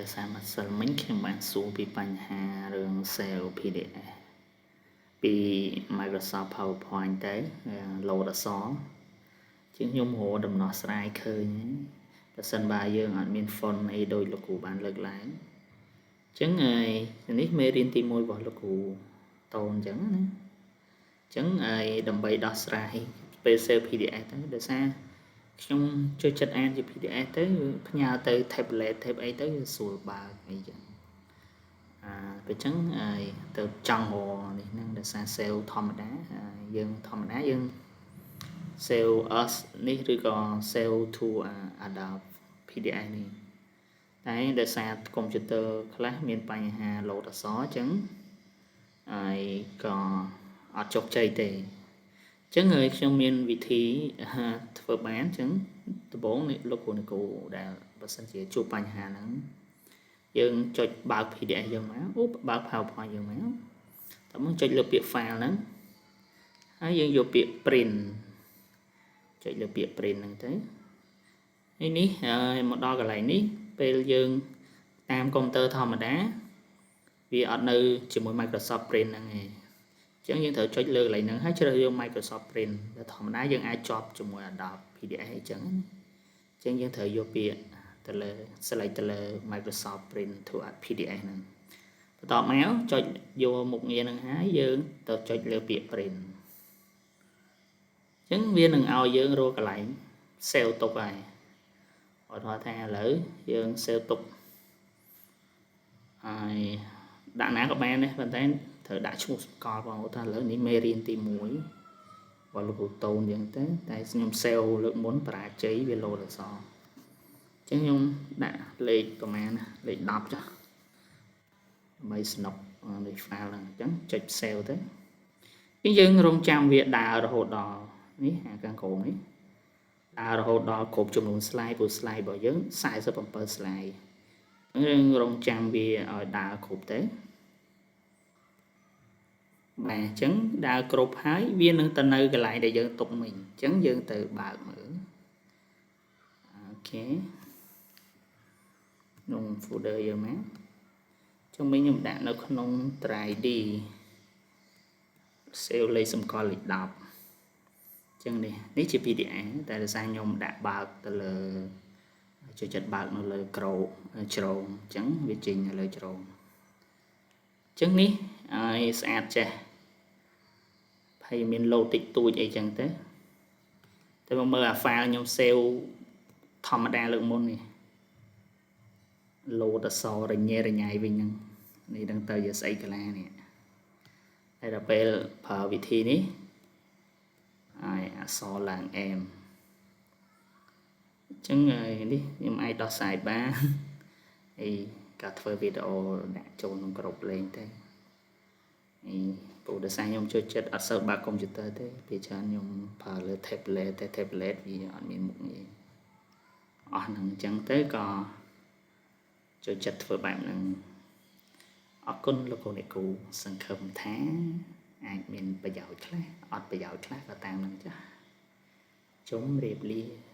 ដោយសារម្សិលមិញខ្ញុំបានសួរពីបញ្ហារឿង save PDF ពី Microsoft PowerPoint ទៅលោតអក្សរជាងខ្ញុំរកដំណោះស្រាយឃើញបើសិនបើយើងអត់មាន font អីដោយលោកគ្រូបានលើកឡើងអញ្ចឹងហើយនេះមេរៀនទី1របស់លោកគ្រូតូនអញ្ចឹងណាអញ្ចឹងហើយដើម្បីដោះស្រាយពេល save PDF ទៅដោយសារខ្ញុំចូលចិត្តអានជា PDF ទៅផ្ញើទៅ tablet tab អីទៅស្រួលបើកអីចឹងអាពេលចឹងហើយទៅចង់រនេះហ្នឹងដោយសារ save ធម្មតាយើងធម្មតាយើង save as នេះឬក៏ save to Adobe PDF នេះតែដោយសារកុំព្យូទ័រខ្លះមានបញ្ហាលោតអក្សរអញ្ចឹងហើយក៏អត់ជោគជ័យទេអញ្ចឹងហើយខ្ញុំមានវិធីធ្វើបានអញ្ចឹងដំបូងនេះលោកគ្រូអ្នកគ្រូដែលបើសិនជាជួបបញ្ហាហ្នឹងយើងចុចបើក PDF យើងមកអូបើក PowerPoint យើងមកតើមកចុចលើពាក្យ file ហ្នឹងហើយយើងយកពាក្យ print ចុចលើពាក្យ print ហ្នឹងទៅហើយនេះហើយមកដល់កន្លែងនេះពេលយើងតាមកុំព្យូទ័រធម្មតាវាអត់នៅជាមួយ Microsoft Print ហ្នឹងឯងអញ្ចឹងយើងត្រូវចុចលើកន្លែងហ្នឹងហើយជ្រើសយក Microsoft Print តែធម្មតាយើងអាចជាប់ជាមួយ Adobe PDF អញ្ចឹងណាអញ្ចឹងយើងត្រូវយកពាក្យទៅលើ select ទៅលើ Microsoft Print to PDF ហ្នឹងបន្ទាប់មកចុចយកមុខងារហ្នឹងហើយយើងទៅចុចលើពាក្យ print អញ្ចឹងវានឹងឲ្យយើងរកកន្លែង save ទុកហើយឧទាហរណ៍ថាឥឡូវយើង save ទុកហើយដាក់ណាក៏បានដែរប៉ុន្តែត្រូវដាក់ឈ្មោះសម្គាល់ផងឧទាហរណ៍ឥឡូវនេះមេរៀនទី1របស់លោកគ្រូតូនអញ្ចឹងទៅតែខ្ញុំ save លើកមុនបរាជ័យវាលោតអក្សរអញ្ចឹងខ្ញុំដាក់លេខប្រហែលលេខ10ចុះដើម្បីស្នុកនៃ file ហ្នឹងអញ្ចឹងចុច save ទៅអញ្ចឹងយើងរងចាំវាដើររហូតដល់នេះអាខាងក្រោមនេះដើររហូតដល់គ្រប់ចំនួន slide ព្រោះ slide របស់យើង47 slide អញ្ចឹងយើងរងចាំវាឲ្យដើរគ្រប់ទៅបាទអញ្ចឹងដើរគ្រប់ហើយវានឹងទៅនៅកន្លែងដែលយើងទុកមិញអញ្ចឹងយើងទៅបើកមើល OK ក្នុង folder យើងមកចុងមិញខ្ញុំដាក់នៅក្នុង drive D save លេខសម្គាល់លេខ10អញ្ចឹងនេះនេះជា PDF តែដោយសារខ្ញុំដាក់បើកទៅលើចូលចិត្តបើកនៅលើក្រោជ្រងអញ្ចឹងវាចេញនៅលើជ្រងអញ្ចឹងនេះឲ្យស្អាតចេះហើយមានលោតតិចតួចអីចឹងទៅតែមកមើលអា file ខ្ញុំ save ធម្មតាលើកមុននេះលោតអក្សររញ៉េរញ៉ៃវិញហ្នឹងនេះដឹងទៅជាស្អីកាឡានេះតែដល់ពេលប្រើវិធីនេះហើយអក្សរឡើងអែមអញ្ចឹងនេះខ្ញុំអាចដោះស្រាយបានហើយការធ្វើវីដេអូដាក់ចូលក្នុងក្រុមលេងទៅហើយព្រោះដោយសារខ្ញុំចូលចិត្តអត់សូវបើកកុំព្យូទ័រទេពេលច្រើនខ្ញុំប្រើលើ tablet តែ tablet វាអត់មានមុខងារអស់ហ្នឹងអញ្ចឹងទៅក៏ចូលចិត្តធ្វើបែបហ្នឹងអរគុណលោកគ្រូអ្នកគ្រូសង្ឃឹមថាអាចមានប្រយោជន៍ខ្លះអត់ប្រយោជន៍ខ្លះក៏តាមនឹងចាស់ជុំរាបលា។